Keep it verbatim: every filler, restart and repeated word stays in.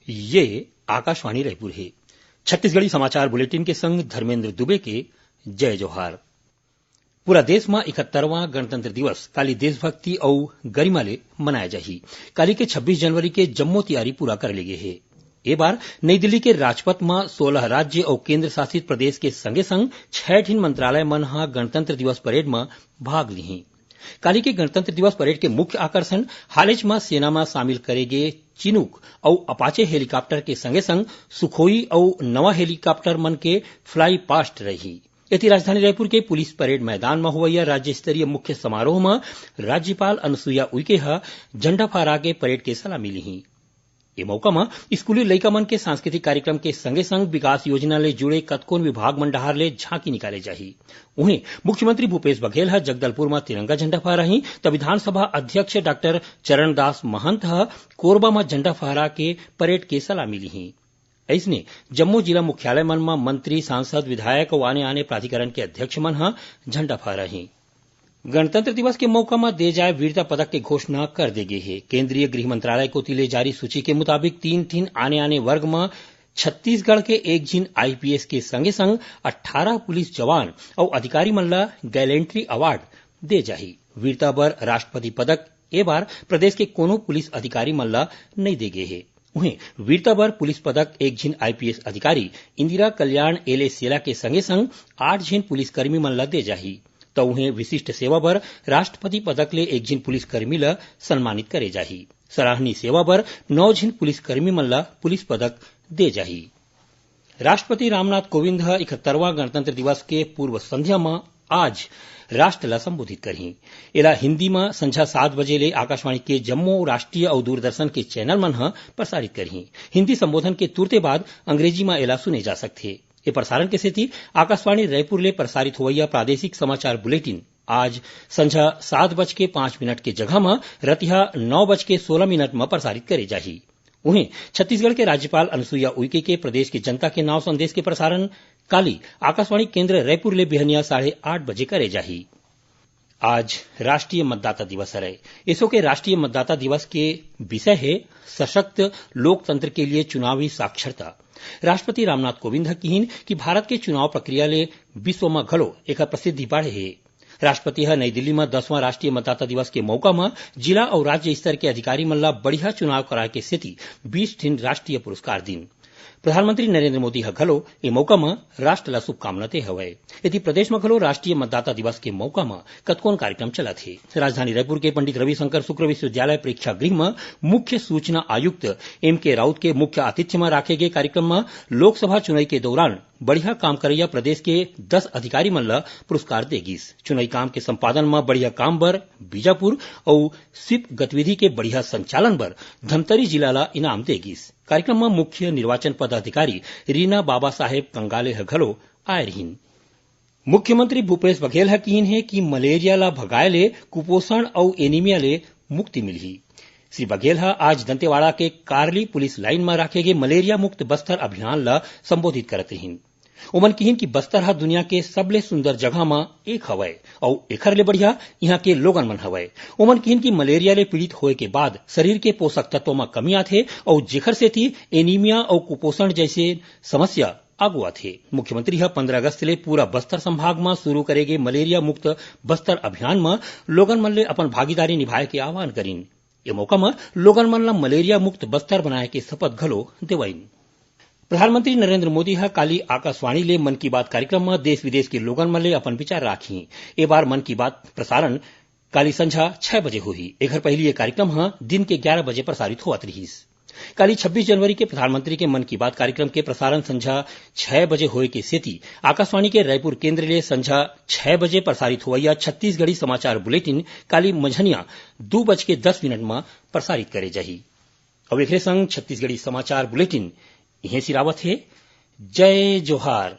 ये आकाशवाणी रायपुर हे। छत्तीसगढ़ी समाचार बुलेटिन के संग धर्मेंद्र दुबे के जय जोहार। पूरा देश म इकहत्तरवां गणतंत्र दिवस काली देशभक्ति अउ गरिमा ले मनाए जाही। काली के छब्बीस जनवरी के जम्मो तियारी पूरा कर ले गे हे। ए बार नई दिल्ली के राजपथ म सोलह राज्य अउ केंद्र शासित प्रदेश के संगे संग छह ठिन मंत्रालय मन ह गणतंत्र दिवस परेड म भाग लिही। काली के गणतंत्र दिवस परेड के मुख्य आकर्षण हालेच म सेना म शामिल करे गे चिनूक अउ अपाचे हेलीकॉप्टर के संगे संग सुखोई अउ नवा हेलीकॉप्टर मन के फ्लाई पास्ट रही। एती राजधानी रायपुर के पुलिस परेड मैदान म होवइया राज्य स्तरीय मुख्य समारोह म राज्यपाल अनुसुईया उइके ह झंडा फहरा के परेड के सलामी लिही। ए मौका म स्कूली लइका मन के सांस्कृतिक कार्यक्रम के संगे संग विकास योजना ले जुड़े कतकोन विभाग मन डहार ले झांकी निकाले जाही। उहें, मुख्यमंत्री भूपेश बघेल ह जगदलपुर म तिरंगा झंडा फहराही, त विधानसभा अध्यक्ष डॉक्टर चरणदास महंत ह कोरबा म झंडा फहरा के परेड के सलामी लिही। अइसने जम्मो जिला मुख्यालय मन म मंत्री, सांसद, विधायक अउ आने-आने प्राधिकरण के अध्यक्ष मन ह झंडा फहराही। गणतंत्र दिवस के मौका म दे जाए वीरता पदक के घोषणा कर दे गे हे। केंद्रीय गृह मंत्रालय कोति ले जारी सूची के मुताबिक तीन ठिन आने-आने वर्ग म छत्तीसगढ़ के एक झिन आईपीएस के संगे संग अट्ठारह पुलिस जवान अउ अधिकारी मन ल गैलेंट्री अवार्ड दे जाही। वीरता बर राष्ट्रपति पदक ए बार प्रदेश के कोनो पुलिस अधिकारी मन ल नइ दे गे हे। उहें, वीरता बर पुलिस पदक एक झिन आईपीएस अधिकारी इंदिरा कल्याण एले सेला के संगे संग आठ झिन पुलिसकर्मी मन ल दे जाही। त उहें, विशिष्ट सेवा बर राष्ट्रपति पदक ले एक झिन पुलिसकर्मी ल सम्मानित करे जाही। सराहनीय सेवा बर नौ झिन पुलिसकर्मी मन ल पुलिस पदक दे जाही। राष्ट्रपति रामनाथ कोविंद ह इकहत्तरवां गणतंत्र दिवस के पूर्व संध्या म आज राष्ट्र ल संबोधित करही। एला हिंदी म संझा सात बजे ले आकाशवाणी के जम्मो राष्ट्रीय अउ दूरदर्शन के चैनल मन ह प्रसारित करही। हिंदी संबोधन के तुरते बाद अंग्रेजी म एला सुने जा सकथे। ए प्रसारण के सेती आकाशवाणी रायपुर ले प्रसारित होवइया प्रादेशिक समाचार बुलेटिन आज संझा सात बज के पाँच मिनट के जगह म रतिहा नौ बज के सोलह मिनट म प्रसारित करे जाही। उहें, छत्तीसगढ़ के राज्यपाल अनुसुईया उइके के प्रदेश के जनता के नाव संदेश के प्रसारण काली आकाशवाणी केंद्र रायपुर ले बिहनिया साढ़े आठ बजे करे जाही। आज राष्ट्रीय मतदाता दिवस हरय। एसो के राष्ट्रीय मतदाता दिवस के विषय हे सशक्त लोकतंत्र के लिए चुनावी साक्षरता। राष्ट्रपति रामनाथ कोविंद ह किहिन कि भारत के चुनाव प्रक्रिया ले विश्व म घलो एकर प्रसिद्धि बाढ़े हे। राष्ट्रपति ह नई दिल्ली म दसवां राष्ट्रीय मतदाता दिवस के मौका म जिला अउ राज्य स्तर के अधिकारी मन ल बढ़िया चुनाव कराए के सेती बीस ठिन राष्ट्रीय पुरस्कार दिन। प्रधानमंत्री नरेंद्र मोदी ह घलो ए मौका म राष्ट्र ल शुभकामना दे हवय। एती प्रदेश म घलो राष्ट्रीय मतदाता दिवस के मौका म कतकोन कार्यक्रम चलत हे। राजधानी रायपुर के पंडित रविशंकर शुक्ल विश्वविद्यालय प्रेक्षागृह म मुख्य सूचना आयुक्त एम के राउत के मुख्य आतिथ्य म राखे गे कार्यक्रम म लोकसभा चुनई के दौरान बढ़िया काम करइया प्रदेश के दस अधिकारी मन ल पुरस्कार दे गिस। चुनई काम के संपादन म बढ़िया काम बर बीजापुर अउ स्वीप गतिविधि के बढ़िया संचालन बर धमतरी जिला ल इनाम दे गिस। कार्यक्रम म मुख्य निर्वाचन पदाधिकारी रीना बाबा साहेब कंगाले ह घलो आए रिहिन। मुख्यमंत्री भूपेश बघेल ह किहिन हे कि मलेरिया ल भगाए ले कुपोषण अउ एनीमिया ले मुक्ति मिलही। श्री बघेल ह आज दंतेवाड़ा के कारली पुलिस लाइन म राखे गे मलेरिया मुक्त बस्तर अभियान ल संबोधित करत रिहिन। ओमन किहिन कि बस्तर ह दुनिया के सबले सुंदर जगह म एक हवय अउ एखर ले बढ़िया इहां के लोगन मन हवय। ओमन किहिन कि मलेरिया ले पीड़ित होए के बाद शरीर के पोषक तत्व म कमी आथे अउ जेखर सेती एनीमिया अउ कुपोषण जैसे समस्या आगू आथे। मुख्यमंत्री ह पंद्रह अगस्त ले पूरा बस्तर संभाग म शुरू करे गे मलेरिया मुक्त बस्तर अभियान म लोगन मन ले अपन भागीदारी निभाए के आह्वान करिन। ए मौका म लोगन मन ल मलेरिया मुक्त बस्तर बनाए के शपथ घलो देवइन। प्रधानमंत्री नरेंद्र मोदी ह काली आकाशवाणी ले मन की बात कार्यक्रम म देश विदेश के लोगन मन ले अपन विचार राखही। ए बार मन की बात प्रसारण काली संझा छह बजे होही। एखर पहिली ये कार्यक्रम ह दिन के ग्यारह बजे प्रसारित होवत रिहिस। काली छब्बीस जनवरी के प्रधानमंत्री के मन की बात कार्यक्रम के प्रसारण संझा छह बजे होए के सेती आकाशवाणी के रायपुर केंद्र ले संझा छह बजे प्रसारित होवइया छत्तीसगढ़ी समाचार बुलेटिन काली मंझनिया दू बज के दस मिनट म प्रसारित करे जाही। अब एकरे संग छत्तीसगढ़ी समाचार बुलेटिन इहें सिरावत हे। जय जोहार।